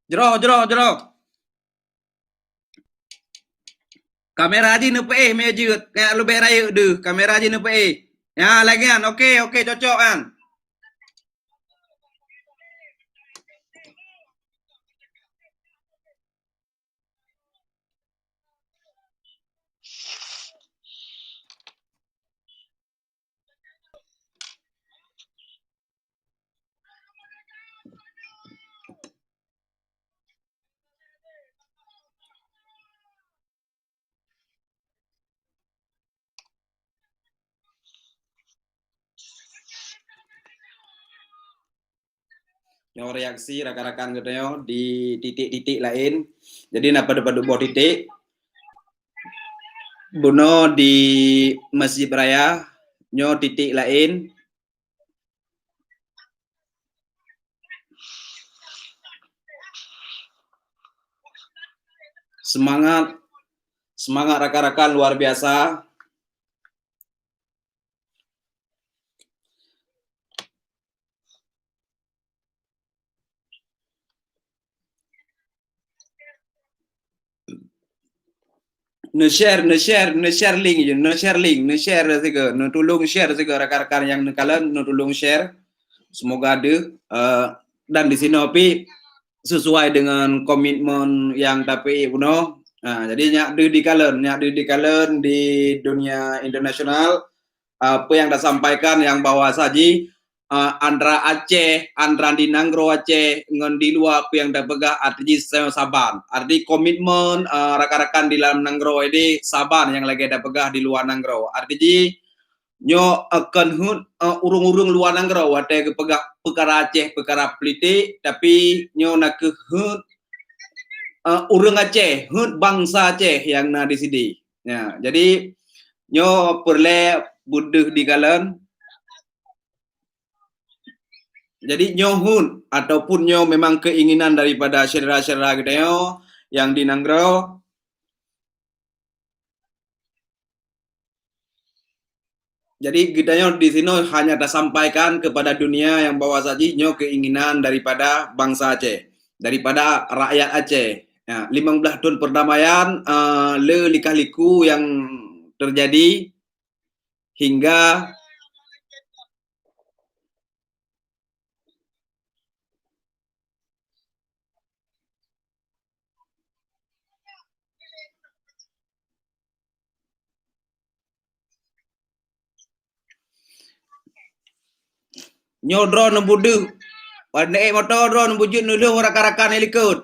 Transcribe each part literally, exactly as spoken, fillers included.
Jroh, jroh, jroh. Kamera jih neupeuéh mé jeuet, keuneuk leubeh rayeuk deuh. Kamera jih neupeuéh. Ya, lagèe nyan. Oke, oke, cocok kan. Nyoe reaksi rakan-rakan geutanyoe di titik-titik laén. Jadi na padub-padub boh titik. Bunoe di Masjid Raya, nyoe titik laén. Semangat, semangat rakan-rakan luar biasa. Neu-share, neu-share, neu-share link je, neu-share link, neu-share sigoe, neutulông share sigoe rakan-rakan nyang neukalon, neutulông share. Semoga deuh, eh, dan di sinoe pih sesuai dengan komitmen nyang tapeuék bunoe. Ha, jadi nyak deuh dikalon, nyak deuh dikalon di dunia internasional, apa nyang tasampaikan nyang bahwasa jih, ah, antara Aceh, antara di nanggroe Aceh ngon di luwa, apa nyang tapeugah arti jih sa-, saban. Arti komitmen, ah, rakan-rakan di dalam nanggroe ini saban nyang lagèe tapeugah di luwa nanggroe. Arti jih nyoe, eh, kon heuet, eh, ureueng-ureueng luwa nanggroe watèe geupeugah peukara Aceh, peukara politik, tapi nyoe na kheueh heuet, eh, ureueng Aceh, heuet bansa Aceh nyang na di sidi. Ya, jadi nyoe peureulèe beudeuh dikalon. Jadi nyoe heuet ataupun nyoe memang keinginan daripada syedara-syedara geutanyoe nyang di nanggroe. Jadi geutanyoe di sinoe hanya tasampaikan kepada dunia nyang bahwasa jih nyoe keinginan daripada bansa Aceh, daripada rakyat Aceh. Ya, limong blaih thon perdamaian, eh, le likah-liku nyang terjadi hingga Nyoe droeneuh beudeuh. Pada naik moto droeneuh beujeuet neulheueh rakan-rakan nyang likot.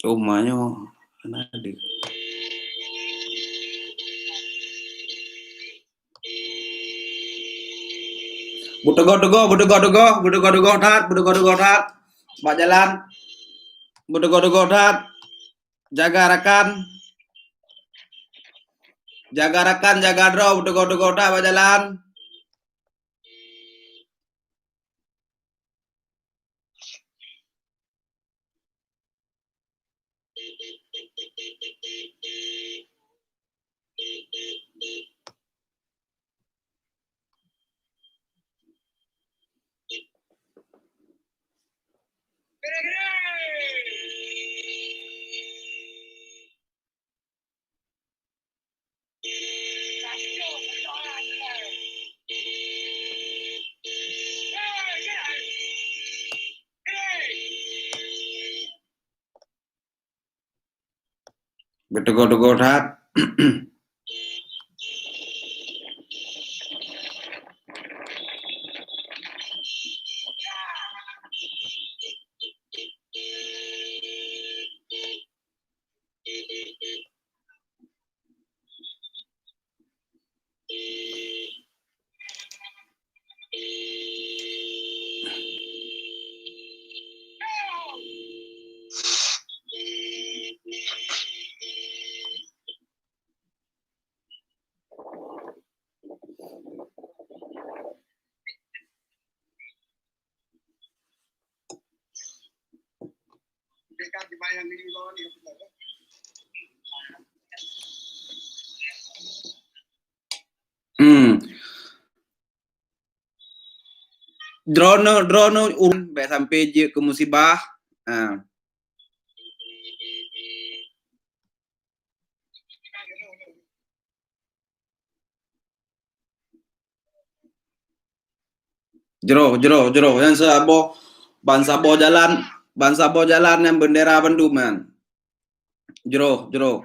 Oh, ma nyoe hana deuh. Beuteugoh-teugoh, beuteugoh-teugoh, beuteugoh-teugoh that, beuteugoh-teugoh that. Bak jalan. Beuteugoh-teugoh that. Jaga rakan. Jaga rakan, jaga droe, beuteugoh-teugoh that bak jalan. Beuteugoh-teugoh that. Hmm. Droeneuh, droeneuh ureueng bèk sampai jeuet keu musibah. Ha. Jroh, jroh, jroh. Nyang saboh, ban saboh jalan, ban saboh jalan nyang bendera bandum nyan. Jroh, jroh.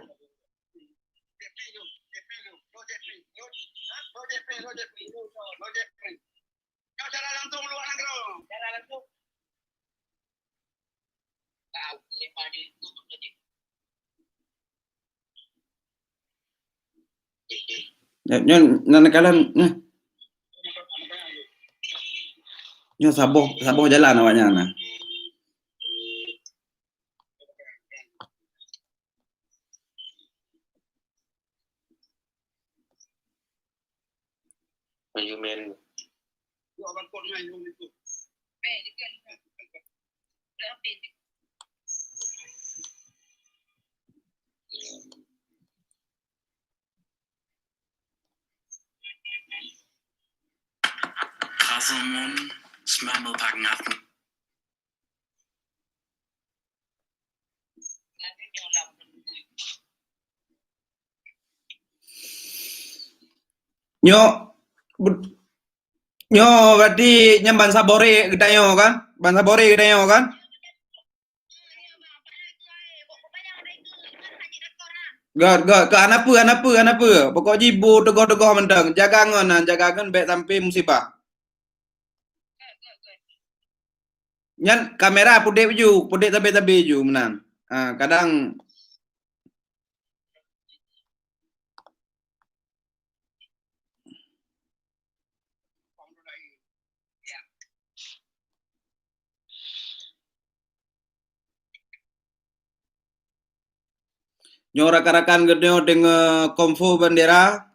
Nyoe, nyoe, nyoe, nyoe, nyoe saboh, saboh jalan awaknyan na. Monumen. Haselmon, Smammelpack Nacken. Nyoe, nyoe berarti nyan ban saboh ré geutanyoe kan? Ban saboh ré geutanyoe kan? Göt, göt, göt, hana peue, hana peue, hana peue. Pokok jih bu teugöh-teugöh mantong. Jaga ngon, nah, jaga ngon bèk sampai musibah. Nyan kamera pudek ju, pudek sabe-sabe ju meunan. Ha, kadang nyoe rakan-rakan geutanyoe deungoe konvoy bendera.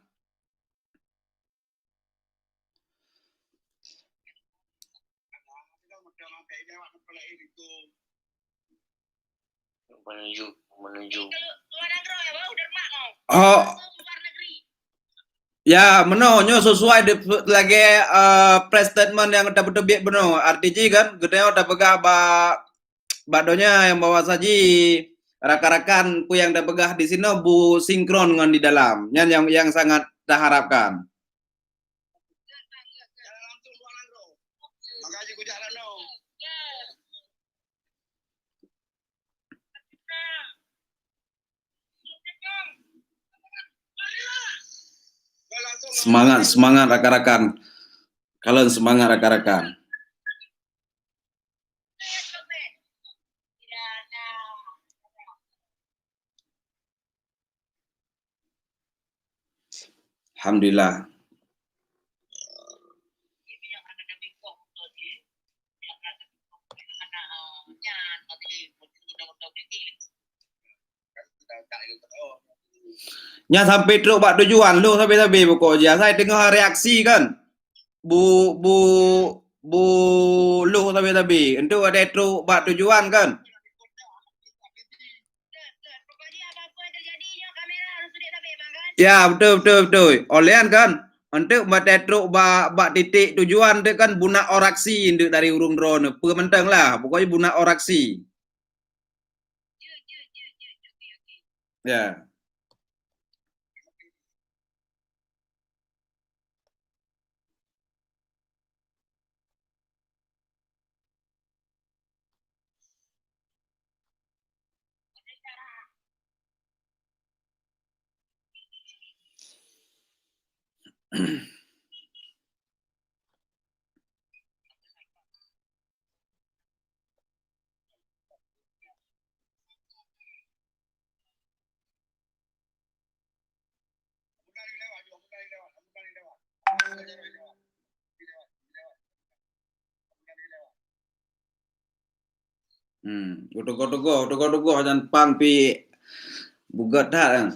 Menuju, menuju. Oh. Ya, meunoe nyoe sesuai de-, lagèe, eh, press statement nyang tapeuteubiet bunoe. Arti jih kan, geutanyoe tapeugah bak, bak donya nyang bahwa saji rakan-rakan peue nyang tapeugah di sinoe bu sinkron ngon di dalam. Nyan nyang, nyang sangat taharapkan. Semangat, semangat rakan-rakan. Kalon semangat rakan-rakan. Alhamdulillah. Nyan sampai trok bak tujuan, lheuh sabe-sabe pokok jih. Asai teungoh reaksi kan. Bu, bu, bu lheuh sabe-sabe. Enteuk watèe trok bak tujuan kan. Ya, beutôi, beutôi, beutôi. Óh lheueh nyan kan, enteuk watèe trok bak, bak titik tujuan enteuk kan bunak oraksi enteuk dari ureueng droeneuh. Peue mantong lah, pokok jih bunak oraksi. Ya. Hmm, teugoh-teugoh, teugoh-teugoh dan pang pi beugot that kan.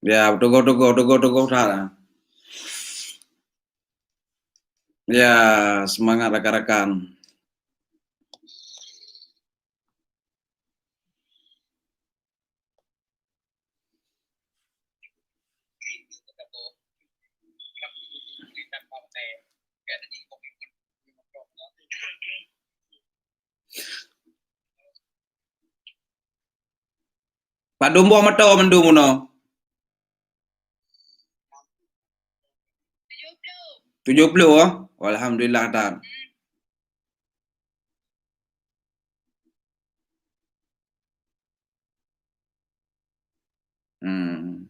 Ya, teugoh, teugoh, teugoh, teugoh that. Ya, semangat rakan-rakan. Padum boh moto mandum bunoe? Tujoh ploh, oh? Alhamdulillah, tan. Hmm.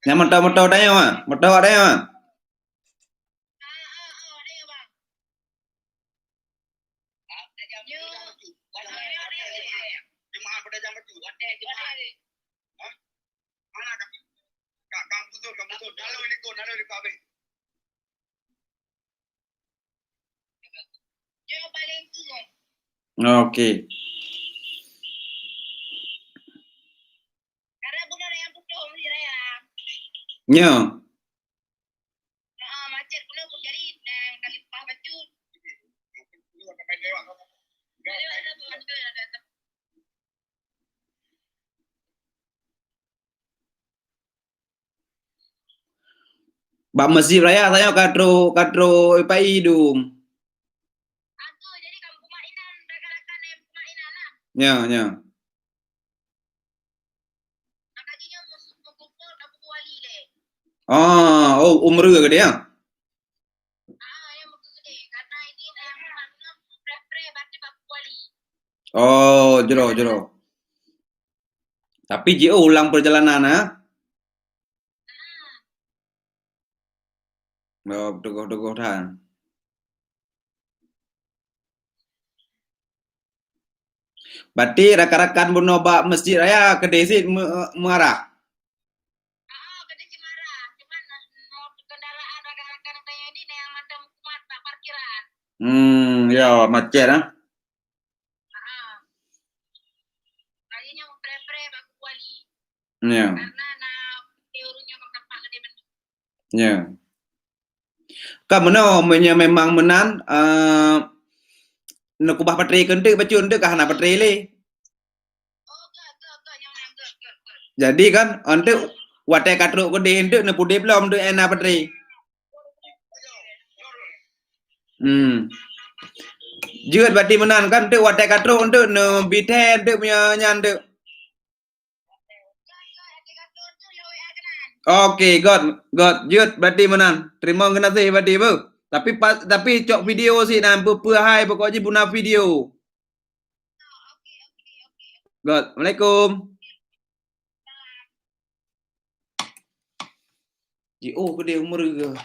Nyan moto-moto tanyoe, ah. Moto awak tanyoe, ah. Oke. Nyo. Bak Mesjid Raya tanyoe ka trok, ka trok ipai dum. Nyo, nyo. Ah, oh, umrah ke dia? Oh, jroh, jroh. Tapi jiôh ulang perjalanan, ha? Oh, teugoh-teugoh that. Berarti rakan-rakan bunoe bak Mesjid Raya keudeh cit me-, meuarah? Hmm, ya, macet, ah. Ya. Ya. Ka meunoe, meunyoe memang meunan, eh, neukubah baterai keu enteuk, bacut enteuk ka hana baterai lé. Jadi kan, enteuk watèe ka trok keudeh enteuk neupudeb lom enteuk, eh, na baterai. Hmm. Jeuet berarti meunan kan, enteuk watèe ka trok enteuk neubi thèe enteuk meunyoe nyan enteuk. Oke, got, got. Jeuet berarti meunan. Teurimong geunaséh berarti, beuh. Tapi pa-, tapi cok video sit nan, peue-peue hai pokok jih buna video. Got. Assalamualaikum. Jiôh keudeh umrah.